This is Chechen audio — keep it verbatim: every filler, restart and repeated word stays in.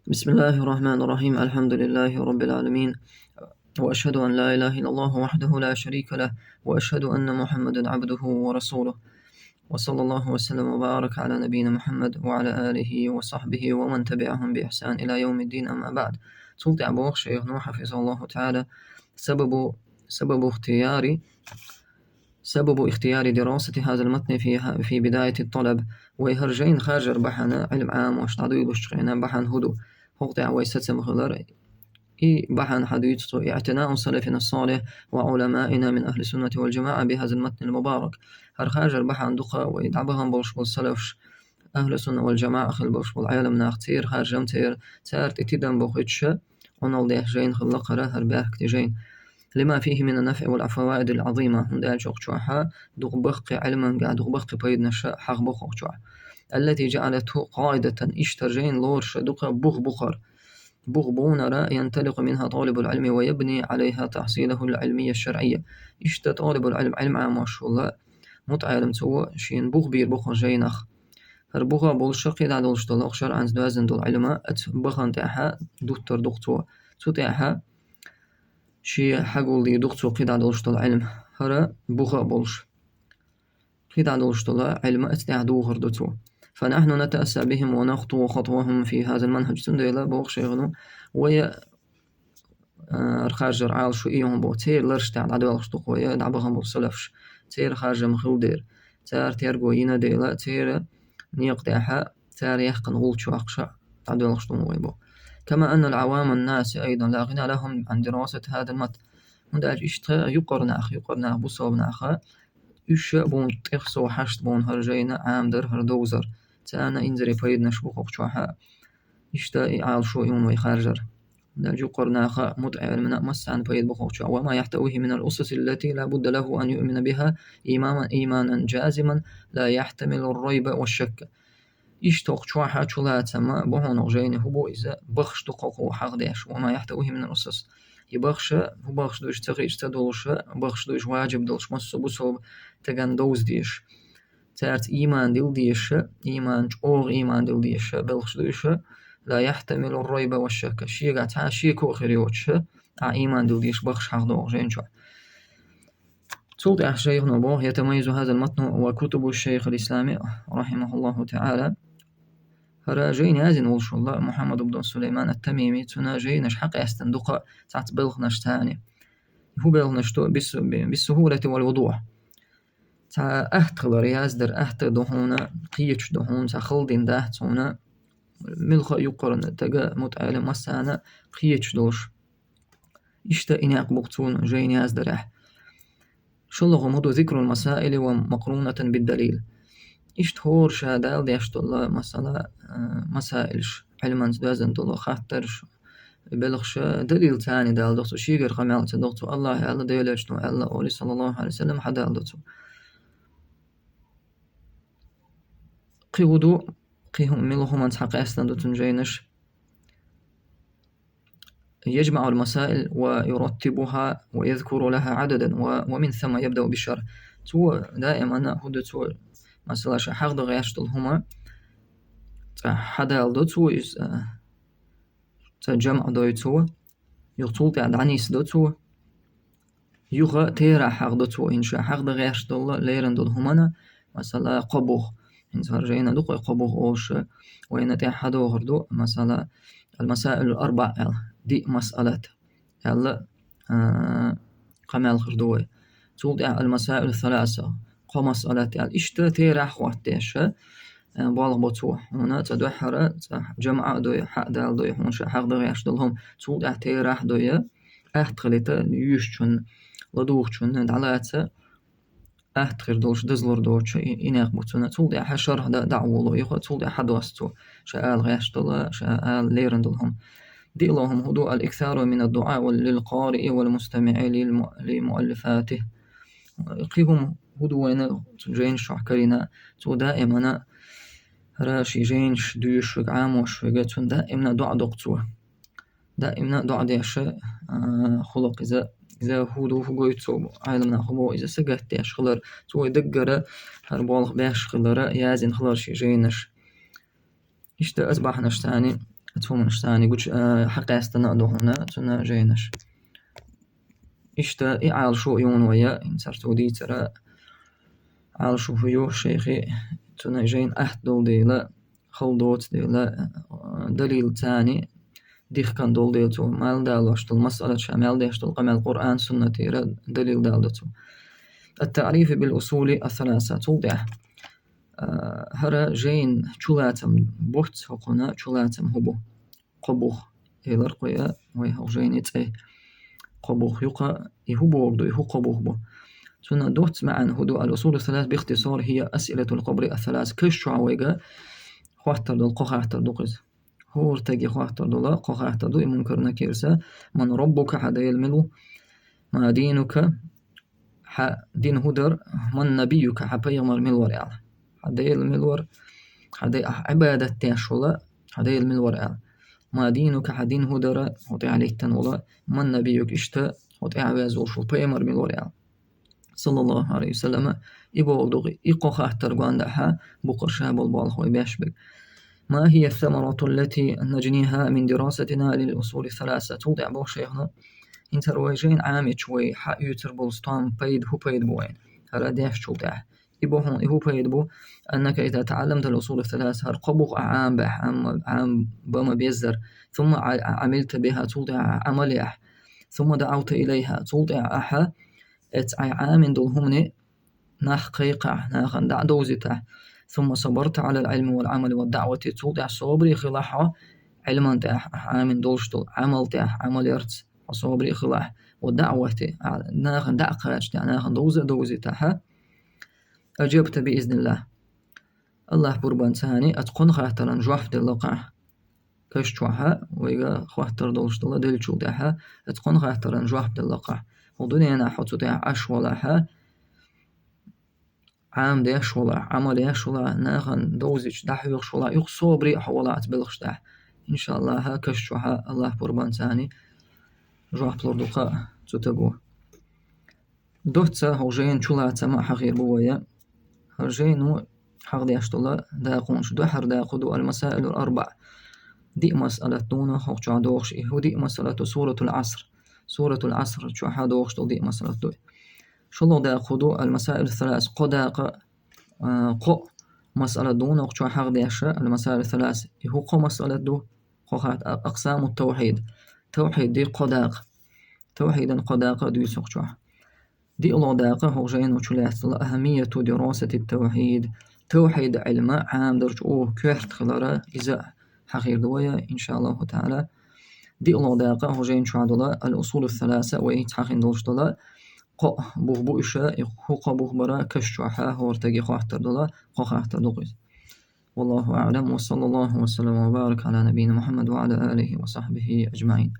بسم الله الرحمن الرحيم. الحمد لله رب العالمين. وأشهد أن لا إله إلا الله وحده لا شريك له. وأشهد أن محمدا عبده ورسوله. وصلى الله وسلم وبارك على نبينا محمد وعلى آله وصحبه ومن تبعهم بإحسان إلى يوم الدين، أما بعد. Цул тӀаьхьа боху шайхано, хьафизахуллаху таӀала, سبب، سبب اختيار، سبب اختيار دراسة هذا المتن في، في بداية الطلب. Вай хӀара жайна харжар бахьана, Ӏилма Ӏамош дӀадуьйлучу хенахь бахьана хӀун ду? ХӀокху тӀехь вай сацам хилар, и бахьана хьадуьйцу цо: اعتناء سلفنا الصالح وعلمائنا من أهل السنة والجماعة بهذا المتن المبارك. ХӀара харжар бахьана ду-кх вай дӀабахана болуш болу салафаш, ахьлу сунна вал джамаӀа хилла болуш болу Ӏелам нах, церан харжам, церан, цара тӀе тидам бохуьйтуш, Ӏуналла деш жайна хилла-кх хӀара, хӀара баьхкачу жайна. لما فيه من النفع والفوائد العظيمة, хӀунда аьлча хӀокху чохь дукха баккхий Ӏилманга, дукха баккхий пайданаш хьахабо хӀокху чохь. التي جعلته قاعدة, иштта хӀара жайна лоруш ду-кх бух бу хӀара. Бух бу хӀара, ينطلق منها طالب العلم ويبني عليها تحصيله العلمي الشرعي. Иштта талибул Ӏилм, Ӏилма Ӏамош волу мутаӀелим, цо шена бух бийр бу хӀара жайнах. ХӀара буха болуш кхидӀа долуш долу, шарӀанца доьзна долу Ӏилма, оцу бахана тӀехь дуттар ду-кх цо. Цу тӀехь шен хьагулдийр ду-кх цо кхидӀа долуш долу Ӏилма. ХӀара буха болуш. КхидӀа долуш долу Ӏилма оцу тӀехь духур ду цо. فنحن نتأسى بهم ونخطو خطوهم في هذا المنهج. Цундела боху шайхано, вай, а, хӀара харжар Ӏалашо йина боху, церан лараш тӀехь дӀадоьлхуш ду-кх вай, дӀабахана болу салафаш, церан харжам хилла дера, цара терго йина дела, церан некъа тӀехь, цара яьккхина гӀулч ваккхаша дӀадоьлхуш ду вай боху. كما أن العوام الناس أيضا لا غنى لهم عن دراسة هذا المتن. ХӀунда аьлча иштта юкъара нах, юкъара нах, бусалба нах, уьш а бу хӀара тӀех сов хьашт бу хӀара жайна Ӏамадар, хӀара довзар. Царна инзаре пайданаш бу хӀокху чохь. Иштта и Ӏалашо йина вай харжар. ХӀунда аьлча юкъара наха, мутаӀелимна массарна пайда бу хӀокху чохь. وما يحتويه من الأسس التي لا بد له أن يؤمن بها إيمانا، إيمانا جازما لا يحتمل الريب والشك. Иштта хӀокху чохь чулацам бу хӀара жайна, хӀун бу иза, бахаш ду-кх хӀокхо хьахдеш, وما يحتويه من الأسس. И бахаш, хӀун бахаш ду уьш, ца хиъча ца долуш, бахаш ду уьш, важиб долуш, массо а бусалба стагана довза дезаш. Цаьрца ийман дилла дезаш, ийман, чӀогӀа ийман дилла дезаш белхаш ду уьш, لا يحتمل الريب والشك. Шегахь цхьа а шеко а хир йоцуш, а ийман дилла дезаш бахаш хьахдогӀу жайна чохь. Цул тӀаьхьа шайхано боху: يتميز هذا المتن وكتب شيخ الإسلام رحمه الله تعالى. ХӀара жайна язйина волуш волу Мухьаммад ибн Сулайман ат-Тамими, цуьнан жайнаш хьакъаьстина ду-кх цхьацца белханашца. ХӀун белханаш ду? بالس-، بالسهولة والوضوح. Цхьа атта хилар, яздар атта ду хьуна, кхеташ ду хьуна, цхьа хала дина дац хьуна, муьлхха а юккъеран стага, мутаӀелим, массарна кхеташ долуш. Иштта и некъ бу-кх цуьнан жайна яздарехь. ШолгӀа хӀума ду: ذكر المسائل ومقرونة بالدليل. Иштта хӀора ша дала деш долу масала, а, масаилаш, Ӏилманца доьзна долу хаттарш, белхаш далилца даладо цо, шегара къамел ца до цо, АллахӀа аьлла, Делан Элчано аьлла олий, саллаллаху Ӏалайхи ва саллам, хьадалдо цо. Кхин хӀун ду, кхин хӀу-, мила хӀуманца хьакъаьстина ду цуьнан жайнаш? يجمع المسائل ويرتبها ويذكر لها عددا و-، ومن ثم يبدأ بالشرح. Цо даимана хӀун ду цо, масала, ша хьахда гӀерташ долу хӀума, цкъа хьадалдо цо иза, цкъа жамӀ дой цо, юха цул тӀаьхьа дӀанисдо цо, юха терахь хьахда цо, хӀинца ша хьахда гӀерташ долу, лерина долу хӀуманна, масала, кхо бух. ХӀинца хӀара жайна ду-кх вай кхо бух олуш, вайна тӀехь хьадогӀур ду, масала, المسائل الأربع аьлла, диъ масъалат аьлла, а, къамел хир ду вай. Цул тӀаьхьа المسائل الثلاثة, кхо масъалат аьлла. Иштта терахь хӀоттадеш, а, болх бо цо. Хьуна цкъа дуьххьара, цкъа жамӀ а дой, хьадалдой, хьуна ша хьахда гӀерташ долу хӀума. Цул тӀаьхьа терахь дой, атта хилийта юьйшучунна, ладугӀучунна дӀалаца, атта хир долуш дазлур доцуш и, и некъ бу цуьнан. Цул тӀаьхьа шарх дан дӀа а воло, юха цул тӀаьхьа хьадос цо, ша ала гӀерташ долу, ша ала лерина долу хӀума. ДиълагӀа хӀума хӀун ду: الإكثار من الدعاء للقارئ والمستمع للم-، لمؤلفاته. Кхин хӀума хӀун ду вайна цу жайнаш чохь карийна? Цо даимана хӀара шен жайнаш доьшург, Ӏамош верг, цунна даимана доӀа до-кх цо. Даимана доӀа деш, а, хуьлу-кх иза, иза хӀун ду, хӀун гойту цо, Ӏелам наха хӀун боху, иза сагатдеш хилар, цо вай даггара хӀара болх беш хилар, язйина хилар шен жайнаш. Иштта оцу бахьанашца, Цу хӀуманаш царна гуча, а, хьакъаьстина а ду хьуна цунна жайнаш. Иштта и Ӏалашо а ю хьуна вай, хӀинца цо дийцар а, Ӏалашо хӀу ю шайхи, цунна жайна атта долу дела, хала доцу дела, а, далил царна дихкан долу дела, цо мел далош долу масъалат, ша мел деш долу къамел Къуръан, суннатера далил даладо цо. Ат-таърифу бил усули ас-саласа, цул тӀаьхьа. А, хӀара жайна чулацам буц хӀокхуна, чулацам хӀу бу? Кхо бух. Элар кхоя, вай хӀокху жайни цӀе. Кхо бух юкъа, и хӀу боху ду, и хӀу кхо бух бу? Цунна доцца маьӀна хӀу ду: ал-усулу салас бихтисар хия асъилатул къабри ас-салас. Каш чохь вайга хаттар долу кхо хаттар ду кхуза. ХӀора стаге хаттар долу кхо хаттар ду, и Мункар Накирса: ман раббука, хьан Дела мила ву? Ма динука, хьан дин хӀу дара? Ман набиюка, хьан пайхамар мила вара аьлла. Хьан Дела мила вара? Хьан де-, ахь Ӏибадат деш волу, хьан Дела мила вара аьлла. Ма динука, хьан дин хӀу дара, хьо тӀаьхьа лаьттина волу? Ман набиюка, иштта хьо тӀаьхьа везаш волу пайхамар мила вара аьлла. Саллаллаху алейхи ва саллама, и боху ду, и кхо хаттар гондахьа, букъар ша болу болх вай беш биг. Ма хия самарату ллати наджниха мин дирасатина лил усули саласа. Цул тӀаьхьа боху шайхна, хӀинца вай жайна Ӏамича вай хьаоьцур болу стом пайда, хӀу пайда бу вайна? ХӀара дешчул тӀаьхьа. И боху, и хӀу пайда бу? Аннака иза таӀалламта ал-усула саласа, хӀара кхо бух ахь Ӏам бахь, Ӏам, Ӏам бан ма беззара. Сумма Ӏа-, Ӏамилта биха, цул тӀаьхьа ахь Ӏамал яхь. Сумма даӀавта илайха, цул тӀаьхьа ахьа эца Ӏай Ӏамин долу хӀумане нах кхайкхахь, нахана дӀа а довзийтахь. Сумма сабарта Ӏалал Ӏилми вал Ӏамали ва даӀвати, цул тӀаьхьа собаре хилахь хьо, Ӏилман тӀехь ахь Ӏамин долуш долу, Ӏамал тӀехь, Ӏамал ярца хьо собаре хилахь, ва даӀвати, а, нахана дӀа а кхачийтахь, нахана довза а довзийтахьа, аджабта би изниллах. Аллах пурбанца хьани, аса кхунна хаттаран жоп делла кхахь. Каш чохьа, вайга хаттар долуш дола деллачул тӀаьхьа, аса кхунна хаттаран жоп делла кхахь. ХӀу дуьненахь хьо цу тӀехь Ӏаш валахьа, Ӏам деш валахь, Ӏамал еш валахь, нахана довзича дӀахьоьхуш валахь, юха собаре а хьо валахь аса белхаш тӀехь. Иншаллаха, каш чохьа Аллах пурбанца хьани жоп лур ду кхахь цу таго. Доцца хӀокху жайна чулацам а хьахийр бу вай. ХӀара жайно хьахдеш долу дакъонаш ду, хӀара дакъо ду ал-масаилул арбаъ. Диъ масъалат дуна хӀокху чохь дохуш, и хӀу диъ масъалат ду? Суратул Ӏаср. Суратул Ӏаср чохь дохуш долу диъ масъалат ду. ШолгӀа дакъо ду ал-масаилу салас, кхо дакъа, а, кхо масъалат дуна хӀокху чохь хьахдеш, ал-масаилу салас. И хӀу кхо масъалат ду? Кхо хатта, а-, акъсаму тавхьид. Тавхьид ди кхо дакъа. Тавхьидан кхо дакъа дуьйцу хӀокху чохь. ДиълагӀа дакъа хӀокху жайно чу лаьцна ахӀамияту дирасати тавхьид. Тавхьид Ӏилма Ӏамдарчу оха коьрта хилара, иза хьахийр ду вай, иншаллаху таӀала. ДиълагӀа дакъа хӀокху жайна чохь дола ал-усулу саласа, вай хӀинца хьахийна долуш дола кхо бух бу уьш, и хӀу кхо бух бара каш чохьа хӀора стаге хаттар дола кхо хаттар ду кхуза. Валлаху аӀлам, ва саллаллаху ва саллама ва барака Ӏала набийина Мухьаммад ва Ӏала алихи ва сахьбихи аджмаӀин.